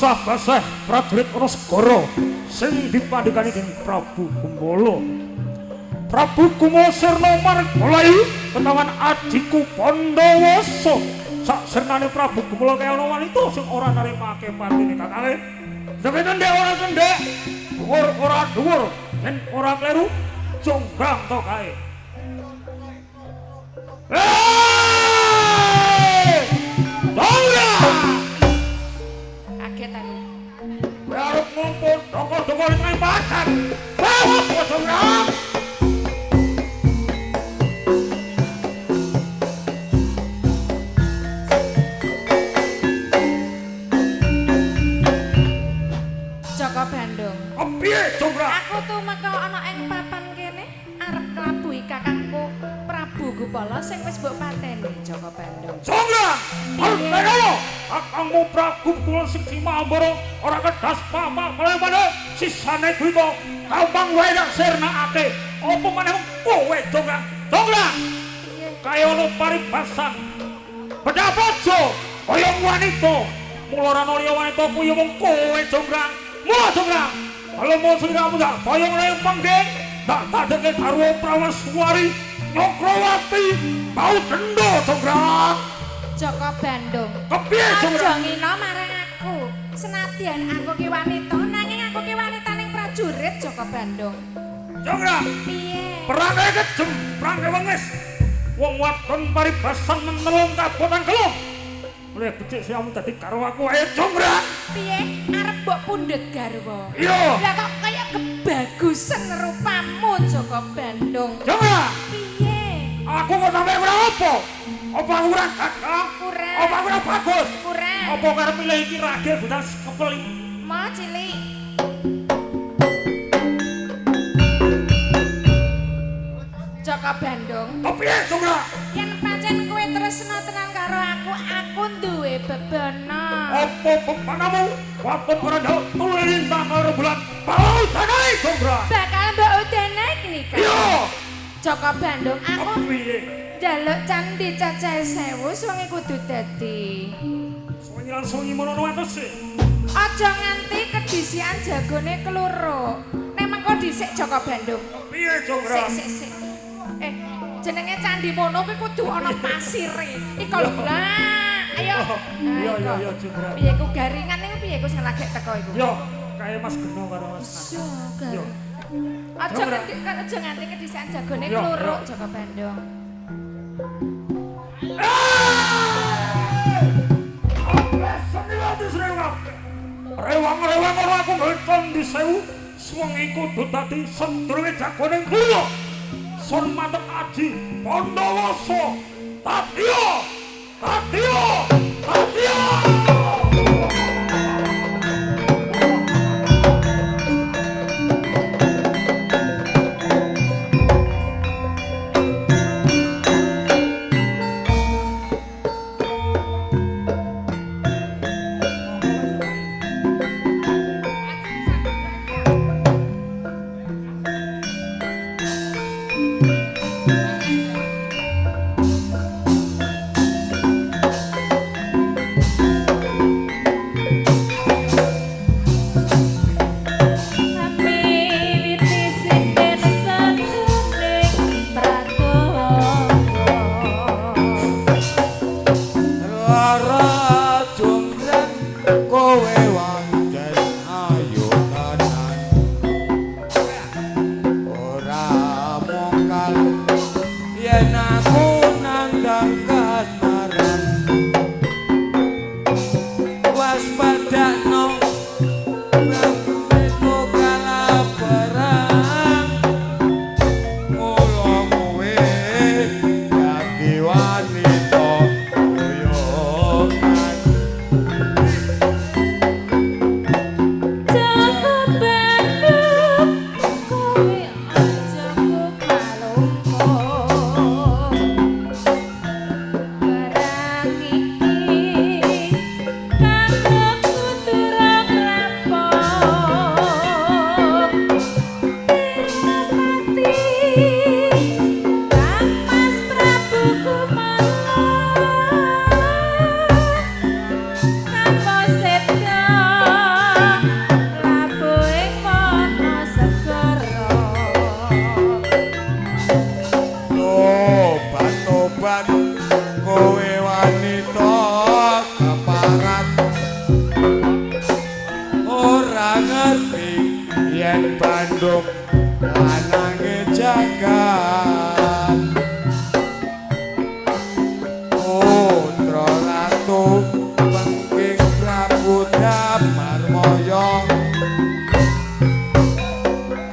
Gesah-gesah prajurit ana segara sing dipandhekani dening Prabu Gumala. Prabu Gumala sirna margalayu ketawan adhiku Pandawasa. Sak sirnane Prabu Gumala kaya ana wanita sing ora narimake patine kakange. Sing cendhek ora cendhek, dhuwur ora dhuwur, yen ora kleru jonggrang to kae. Hei! Jonggrang! Kaget aku. Kowe arep ngumpul doko-doko ning tengah padang. Bawa jonggrang! Joko Bandung. Kepiye jonggrang? Aku tumeka ana ing papan kene arep nglabuhi kakangku Prabu Gupala sing wis mbok pateni Joko Bandung. Jonggrang! Arep kakangmu Prabu Gupala sing Simambara ora kedas pamak malih sisane duwita gampang wae tak sirnakake. Apa maneh kowe jonggrang? Jonggrang! Piye? Kaya ana paribasan. Bedha bojo kaya wanita. Mula ora ana liya wanita kuwi mung kowe jonggrang. Mula jonggrang. Kalau mau sliramu tak boyong nang pengging, tak dadeke garwa Prawaswari Nyokrawati bau denda jonggrang. Joko Bandung. Kepiye Aja jonggrang? ngina marang aku. Senadyan aku ki wanita, nanging aku ki wanitaning prajurit Joko Bandung. Jonggrang. Piye? Perange kejem, perange wengis. Wong wadon paribasan menelung kabotan kelung. Mulih becik siamu dadi garwaku ae jonggrang. Piye? Arep mbok pundhut garwa. Iya. Lah kok kaya kebagusan rupamu Joko Bandung. Jonggrang. Piye? Aku kok sampe kurang apa? Apa aku kurang gagah? Kurang. Apa aku kurang bagus? Kurang. Apa karep milih iki ragil butan sekepel iki? Mo cilik. Joko Bandung. Kepiye jonggrang? Yen pancen kowe tresna tenan karo aku, aku duwe bebana. Apa bebanamu? Waton ora njaluk tulung lintang karo bulan. Bau danae jonggrang. Bakal mbok udane iki kan. Iya. Joko Bandung, aku Kepiye? njaluk candi cacah 1000 suwengi kudu dadi. Suwengi lan suwengi mono atus sih. Aja nganti kedisian jagone kluruk. Nek mengko dhisik Joko Bandung. Kepiye jonggrang? Sik sik sik. Jenenge candi mono kuwi kudu ana pasire. Iko lho. Lah, ayo. Iya iya iya jonggrang. Piye ku garingan niku piye ku sing lagi teko iku? Yo, kae Mas Geno karo Mas. Iya, Yo. garing. Aja nganti aja nganti kedisian jagone Yo, kluruk yo. Joko Bandung. Rewang-rewang ora aku gawe candi sewu, suwengi kudu dadi sedurunge jagone kula. Sun matek aji Pandawasa. Tadiya! Tadiya! Tadiya! Lara jonggrang kowe wancen ayu tenan. Ora mungkal yen aku nandang kasmaran. Waspadakno prajuritmu kalah perang. Mula kowe dadi wanita boyongan. Yen Bandung lanange jagat, putra ratu pengking Prabu Damarmaya.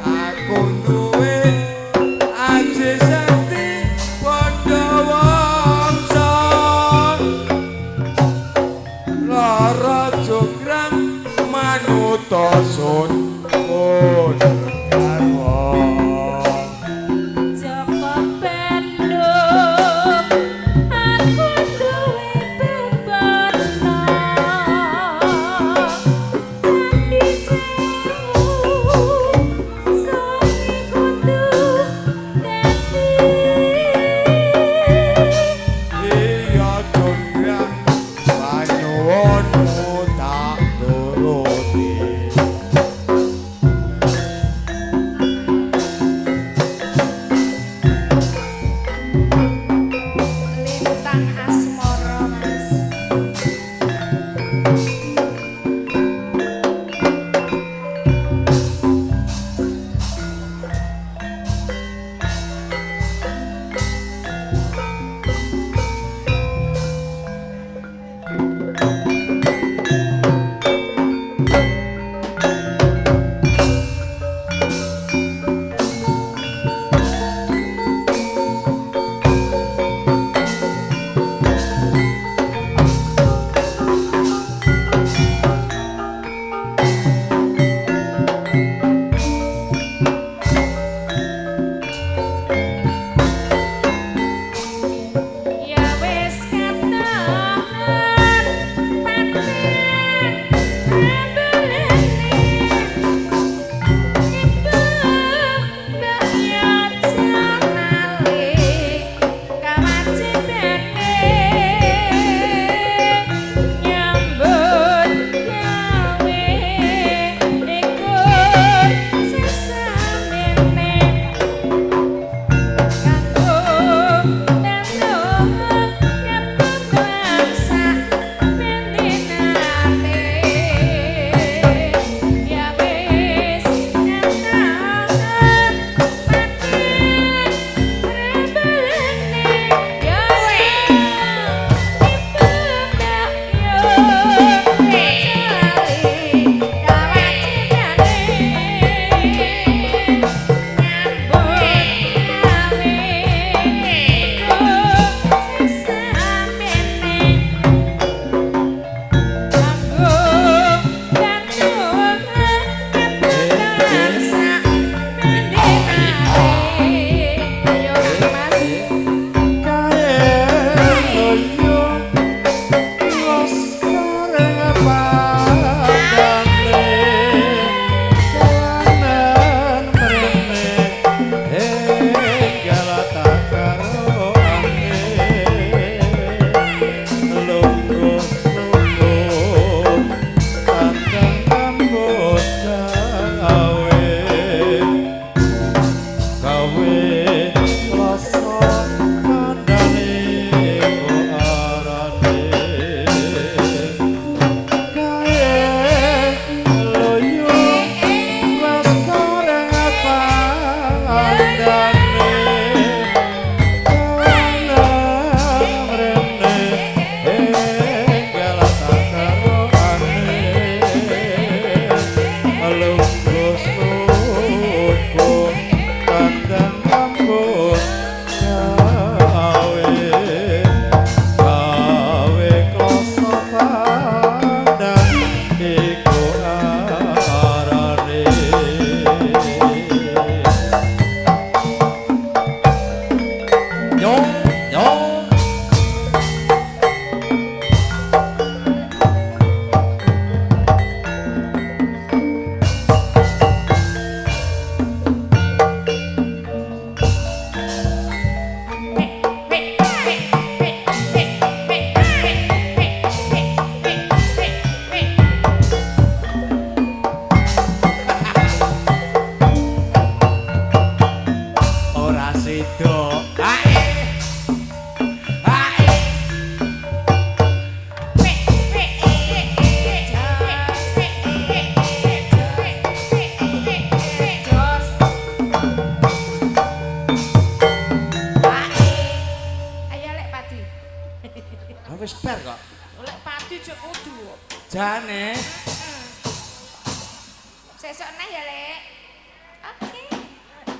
Aku duwe aji sakti Pandawangsa, lara jograng manuta sun pun garwa. Joko Bandung aku duwe bebana, candi sewu sing kudu dadi. Iya jograng panyuwunmu tak turuti. Lintang asmara Mas. Ya wis katahan paten rembelene ibu mbak ya janale kawajibane nyambut gawe iku sesamene kanggo nandung kebutuhan sakmenenane. Ya wis katahan paten rembelene ya ibu mbak yo lali kawajibane nyambut gawe iku sesamene kanggo nandung kebutuhan sakmenenane. Ayo Mas. Kae loyo los kareng padane kanan mrene enggal takaroane lungguh lungguh tandang rambut gawe gawe rasa kandhane kok arane kae loyo wes koreng pandane kanan mrene enggal takaroane lungguh lungguh tandang rambut gawe gawe kloso pandan iku arane. Yo yo. Wis bar kok. Oleh padi cek kudu. Jane. Sesuk neh ya, Lek.